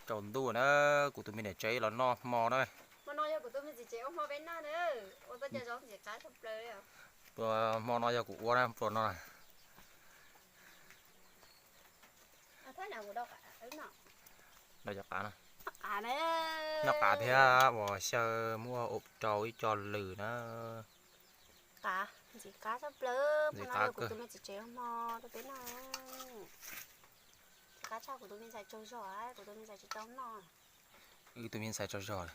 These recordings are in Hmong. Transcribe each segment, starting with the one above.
Tsaus ntuj na, kuv tus me niam tsev los noj hmo na. Hmo no yog kuv tus me txiv tsev ua hmo peb noj na, ua tau cov zaub ntxim qab tshaj plaws li. Hmo no yog kuv ua na, pluas no. Noj cov qav no, noj qav thiab uas xyaw muab ua rau ib co lws na. Qav ntxim qab tshaj plaws, hmo no yog kuv tus me txiv tsev ua hmo rau peb noj. Ntxim qab tshaj, kuv tus me ntxhais tsaug zog, kuv tus me ntxhais tsis tau noj. Wb tus me ntxhais tsaug zog.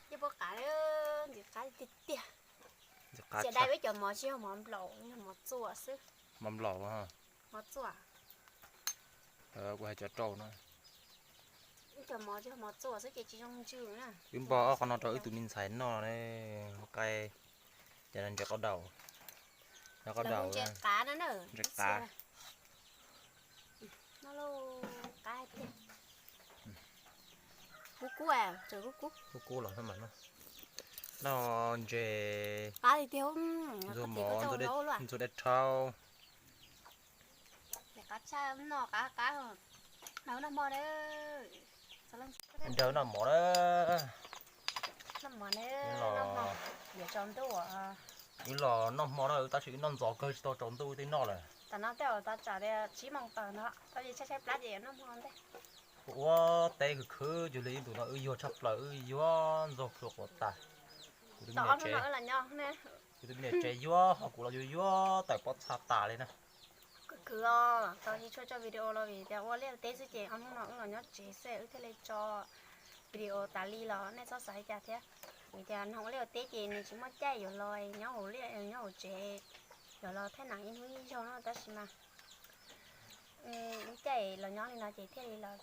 Yeej pom qav, ntxim qab tiag tiag. Xiam dai ib cov mov tsis yog mov nplaum, yog mov txuas xwb. Mov nplaum, mov txuas. Kuv hais cov rau no. Ib cov mov tsis yog mov txuas xwb ces tsis zoo ntsws na. Wb npog ob qho no rau wb tus me ntxhais noj ne, qai, ces no ntses qaub daus, qaub daus, ntses qav, ntses qav. Noj lauj, qab tiag. Kub kub, kub kub los no mas no. Noj ntses qab tiag tiag, ntxuag mov, ntxuag dej rhau. Qab tshaj, noj qab qab. Nrog noj mov na. Noj mov na, noj hmo, yuav tsaus ntuj. Wb los noj hmo na, tab sis wb noj ntxov kawg tsis tau tsaus ntuj wb twb noj lawm. Tam no tej zaum tau tsam tias tsib moos tawm no, tab sis tshaib tshaib plab ces yuav noj hmo ntej. Kuv ua teb khwv khwv yug li ib ntus no wb yuag tshaj plaws, wb yuag ntxuag plhuav quav tas. Kuv tus me niam tsev, kuv tus me niam tsev yuag ho kuv los yuag yuag tawm pob txha tas li na. Khwv khwv os, tau tsis tshua tso video los vim tias ua liaj teb xwb ces ob hnub no wb los nyob tsev xwb wb thiaj li tso video tas li los nej txhob xav li cas thiab. Vim tias nws ua liaj ua teb ces nws tsis muaj caij yuav los nyob hauv liaj nyob hauv tsev, yuav los thaij nas ib hnub ib zaug no tab sis mas ib caij los nyob li no ces thiaj li los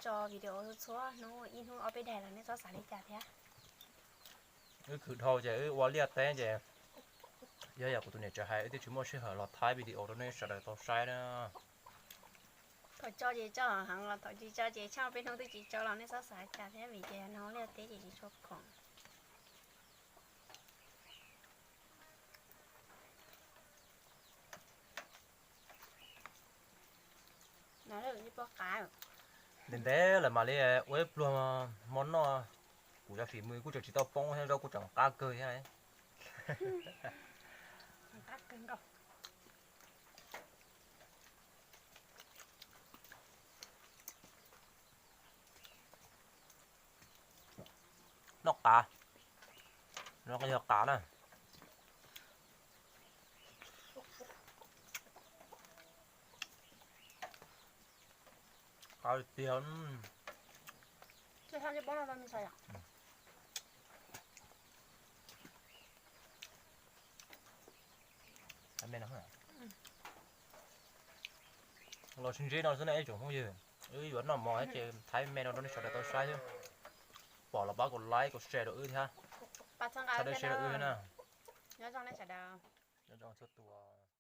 tso video txhua hnub, ib hnub ob peb daig los nej txhob xav li cas thiab. Wb khwv dhau ces wb ua liaj teb ces yog yam kuv tus niam tsev hais wb twb tsis muaj sij hawm los thaij video rau nej sawv daws tau saib na. Thaum tso ces tso heev los thaum tsis tso ces tshaib peb hnub twb tsis tso los nej txhob xav cas thiab vim ces nws ua liaj teb ces tsis tshua khoom. Ntev ntev lawm mam li ua ib pluag hmo noj. Kuv cov fim mus kuj tseem tsis tau poob thiab, zaub kuj tseem qab kawg thiab. Noj qav, no yog qav na. Qav tiag. Los sib ntsib no xwb na ib tsoom phooj ywg, wb yuav noj mov thiab ces thaij me no rau nej sawv daws tau saib thiab. Pom los pab kom like kom share rau wb thiab. Txhawb share rau wb thiab na. Nyob zoo nej sawv daws. Nyob zoo txhua tus.